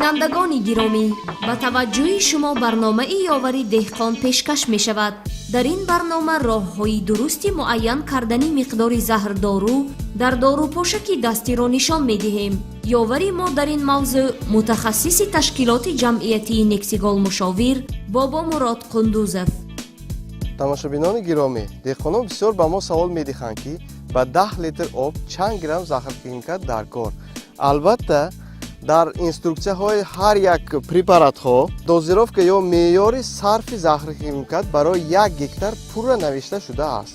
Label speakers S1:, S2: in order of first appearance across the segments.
S1: Бинандагони гиромӣ, ба таваҷҷӯҳи шумо барномаи Ёвари деҳқон пешкаш мешавад. Дар ин барнома роҳҳои дурусти муайян кардани миқдори заҳрдору дар дорупошаки дастиро нишон медиҳем. Ёвари мо дар ин мавзӯъ мутахассиси ташкилоти ҷамъиятии Нексигол мушовир Бобомурод Қундузов.
S2: Тамошобинони гиромӣ, деҳқонон бисёр ба мо савол медиҳанд, ки ба 10 литр об чанд грамм заҳрхимикат дар кор. Албатта, дар инструксияҳои ҳар як препаратҳо дозировка ё меъёри сарфи заҳрхимикат барои 1 гектар пурра навишта шудааст.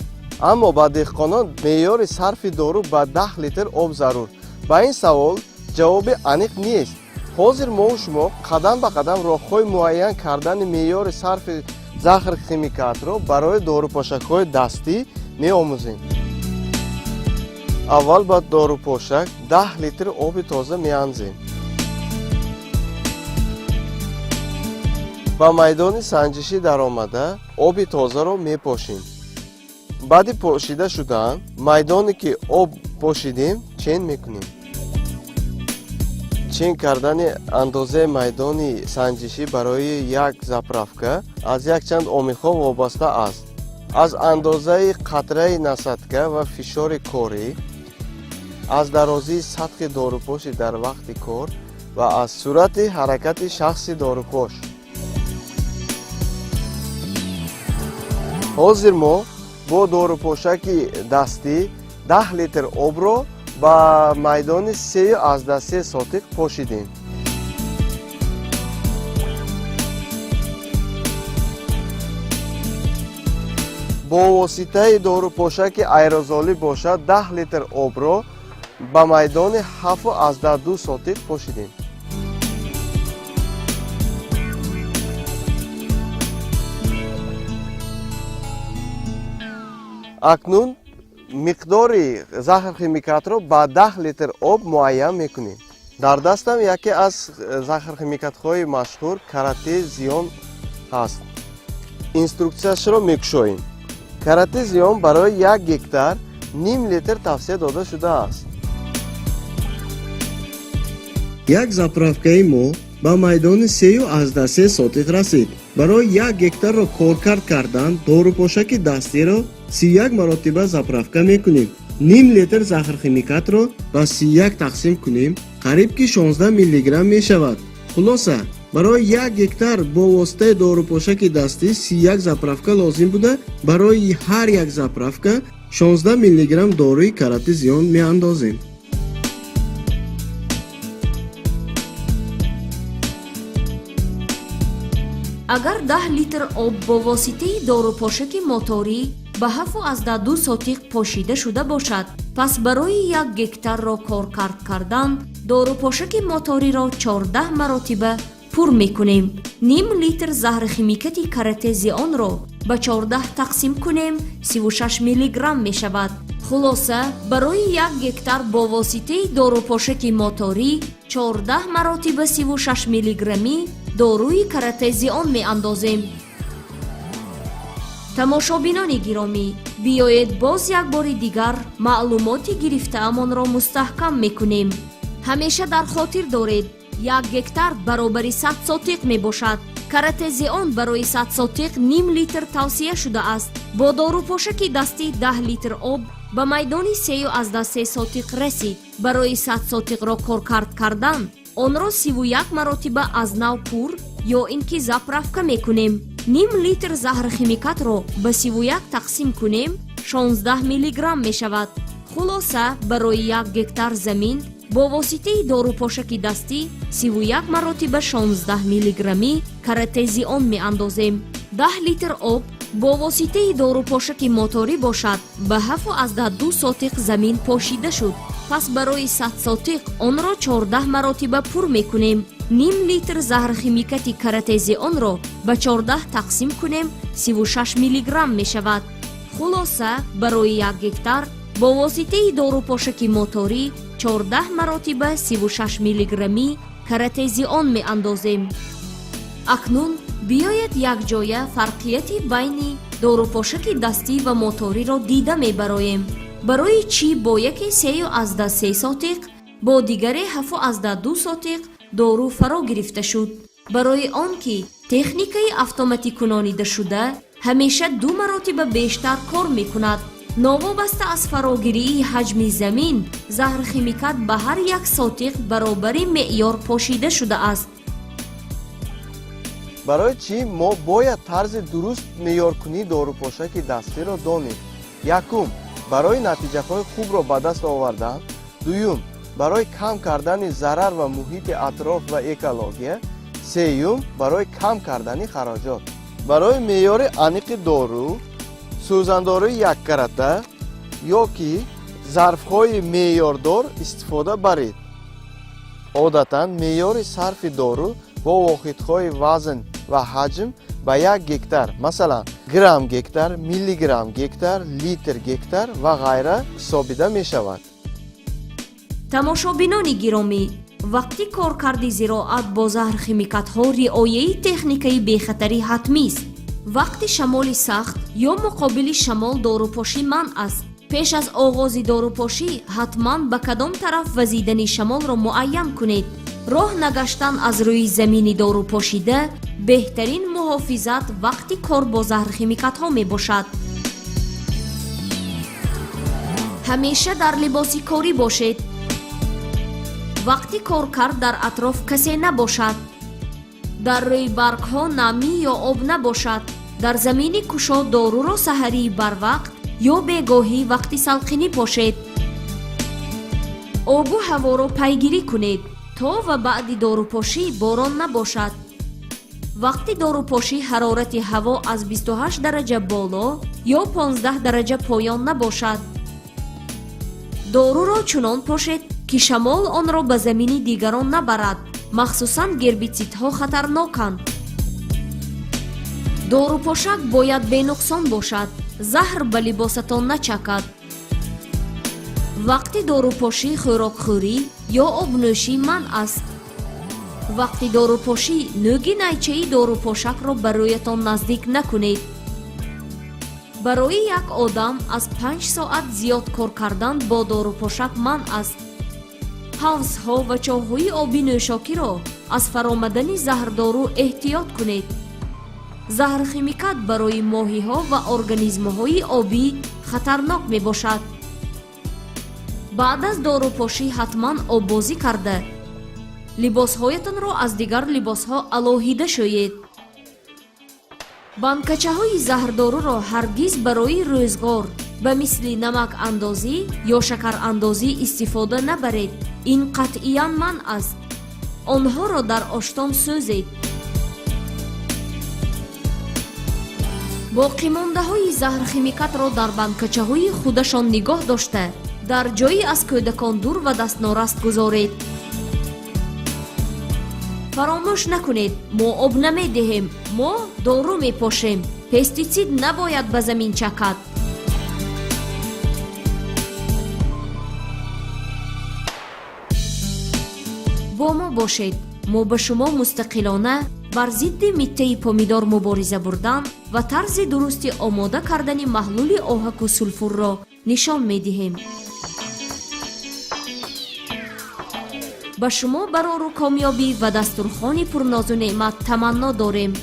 S2: Аммо ба деҳқонон меъёри сарфи дору ба 10 литр об зарур, ба ин савол ҷавоби аниқ нест. Ҳозир мову шумо қадам ба қадам роҳҳои муайян кардани меъёри сарфи заҳрхимикатро барои дорупошакҳои дастӣ меомӯзем. Аввал ба дорупошак 10 литр оби тоза меанзем. Ба майдони санҷишӣ даромада, оби тозаро мепошем. Баъди пошида шудан майдоне, ки об пошидем, чен мекунем. Чен кардани андозаи майдони санҷишӣ барои як заправка аз якчанд омилҳо вобаста аст: аз андозаи қатраи насадка ва фишори корӣ, аз дарозии сатҳи дорупошӣ дар вақти кор ва аз суръати ҳаракати шахси дорупош. Ҳозир мо бо дорупошаки дастӣ 10 литр обро ба майдони 3,3 сотиқ пошидем. Бо воситаи дорупошаки аэрозолӣ бошад, 10 литр обро ба майдони 7,2 сотиқ пошидем. Акнун миқдори заҳрхимикатро ба 10 литр об муайян мекунем. Дар дастам яке аз заҳрхимикатҳои машҳур Карате Зиён ҳаст. Инструксияшро мекушоем. Карате Зиён барои 1 гектар ним литр тавсия дода шудааст.
S3: Як заправкаи мо ба майдони 3,3 сотиқ расид. Барои 1 гектарро коркард кардан дорупошаки дастиро 31 маротиба заправка мекунем. Ним литр заҳрхимикатро ба 31 тақсим кунем, қариб ки 16 миллиграмм мешавад. Хулоса, барои 1 гектар бо воситаи дорупошаки дастӣ 31 заправка лозим буда, барои ҳар як заправка 16 миллиграмм доруи Карати Зиён меандозем.
S1: Агар 10 литр об бо воситаи дорупошаки моторӣ ба 7,2 сотиқ пошида шуда бошад, пас барои 1 гектарро коркард кардан дорупошаки моториро 14 маротиба пур мекунем. Ним литр заҳрхимикати Карате Зионро ба 14 тақсим кунем, 36 миллиграмм мешавад. Хулоса, барои 1 гектар бо воситаи дорупошаки моторӣ 14 маротиба 36 миллиграммӣ доруи Карате Зион меандозем. Тамошобинони гиромӣ, биёед, боз як бори дигар маълумоти гирифтаамонро мустаҳкам мекунем. Ҳамеша дар хотир доред, 1 гектар баробари 100 сотиқ мебошад. Карате Зион барои 100 сотиқ ним литр тавсия шудааст. Бо дорупошаки дастӣ 10 литр об ба майдони 3,3 сотиқ расид. Барои 100 сотиқро коркард кардан онро 31 маротиба аз нав пур ё ин ки заправка мекунем. Ним литр заҳрхимикатро ба 31 тақсим кунем, 16 миллиграмм мешавад. Хулоса, барои 1 гектар замин бо воситаи дорупошаки дастӣ 31 маротиба 16 миллиграммӣ Карате Зион меандозем. 10 литр об бо воситаи дорупошаки моторӣ бошад, ба 7,2 сотиқ замин пошида шуд. Пас барои 100 сотиқ онро 14 маротиба пур мекунем. Ним литр заҳрхимикати Карате Зионро ба 14 тақсим кунем, 36 миллиграмм мешавад. Хулоса, барои 1 гектар бо воситаи дорупошаки моторӣ 14 маротиба 36 миллиграммӣ Карате Зион меандозем. Акнун биёед, якҷоя фарқияти байни дорупошаки дастӣ ва моториро дида мебароем. Барои чӣ бо яке 3,3 сотиқ, бо дигаре 7,2 сотиқ. Дору фаро гирифта шуд, барои он ки техникаи автоматикунонидашуда ҳамеша ду маротиба бештар кор мекунад. Новобаста аз фарогирии ҳаҷми замин, заҳрхимикат ба ҳар як сотиқ баробари меъёр пошида шудааст.
S2: Барои чӣ мо бояд тарзи дуруст меъёркунии дорупошаки дастиро донем? Якум, барои натиҷаҳои хубро ба даст овардан. Дуюм, барои кам кардани зарар ва муҳити атроф ва экология. Сеюм, барои кам кардани хароҷот. Барои меъёри аниқи дору сӯзандории яккарата ё ки зарфҳои меъёрдор истифода баред. Одатан меъёри сарфи дору бо воҳидҳои вазн ва ҳаҷм ба як гектар, масалан, грамм гектар, миллиграмм гектар, литр гектар ва ғайра ҳисобида мешавад.
S1: Тамошобинони гиромӣ, вақти коркарди зироат бо заҳрхимикатҳо риояи техникаи бехатарӣ ҳатмист. Вақти шамоли сахт ё муқобили шамол дорупошӣ манъ аст. Пеш аз оғози дорупошӣ ҳатман ба кадом тараф вазидани шамолро муайян кунед. Роҳ нагаштан аз рӯи замини дорупошида беҳтарин муҳофизат вақти кор бо заҳрхимикатҳо мебошад. Ҳамеша дар либоси корӣ бошед. Вақти коркард дар атроф касе набошад. Дар рӯи баргҳо намӣ ё об набошад. Дар замини кушод доруро саҳарии барвақт ё бегоҳӣ вақти салқинӣ пошед. Обу ҳаворо пайгирӣ кунед. То ва баъди дорупошӣ борон набошад. Вақти дорупошӣ ҳарорати ҳаво аз 28 дараҷа боло ё 15 дараҷа поён набошад. Доруро чунон пошед, ки шамол онро ба замини дигарон набарад. Махсусан гербитсидҳо хатарноканд. Дорупошак бояд бенуқсон бошад, заҳр ба либосатон начакад. Вақти дорупошӣ хӯрокхӯрӣ ё обнӯшӣ манъ аст. Вақти дорупошӣ нӯги найчаи дорупошакро ба рӯятон наздик накунед. Барои як одам аз 5 соат зиёд кор кардан бо дорупошак манъ аст. Ҳавзҳо ва чоҳҳои оби нӯшокиро аз фаромадани заҳрдору эҳтиёт кунед. Заҳрхимикат барои моҳиҳо ва организмҳои обӣ хатарнок мебошад. Баъд аз дорупошӣ ҳатман оббозӣ карда, либосҳоятонро аз дигар либосҳо алоҳида шӯед. Банкачаҳои заҳрдоруро ҳаргиз барои рӯзғор ба мисли намакандозӣ ё шакарандозӣ истифода набаред. Ин қатъиян манъ аст. Онҳоро дар оштон сӯзед. Боқимондаҳои заҳрхимикатро дар банкачаҳои худашон нигоҳ дошта, дар ҷойи аз кӯдакон дур ва дастнораст гузоред. Фаромӯш накунед, мо об намедиҳем, мо дору мепошем. Пеститсид набояд ба замин чакад. Бо мо бошед. Мо ба шумо мустақилона бар зидди миттаи помидор мубориза бурдан ва тарзи дурусти омода кардани маҳлули оҳаку сулфурро нишон медиҳем. Ба шумо барору комёбӣ ва дастурхони пурнозу неъмат таманно дорем.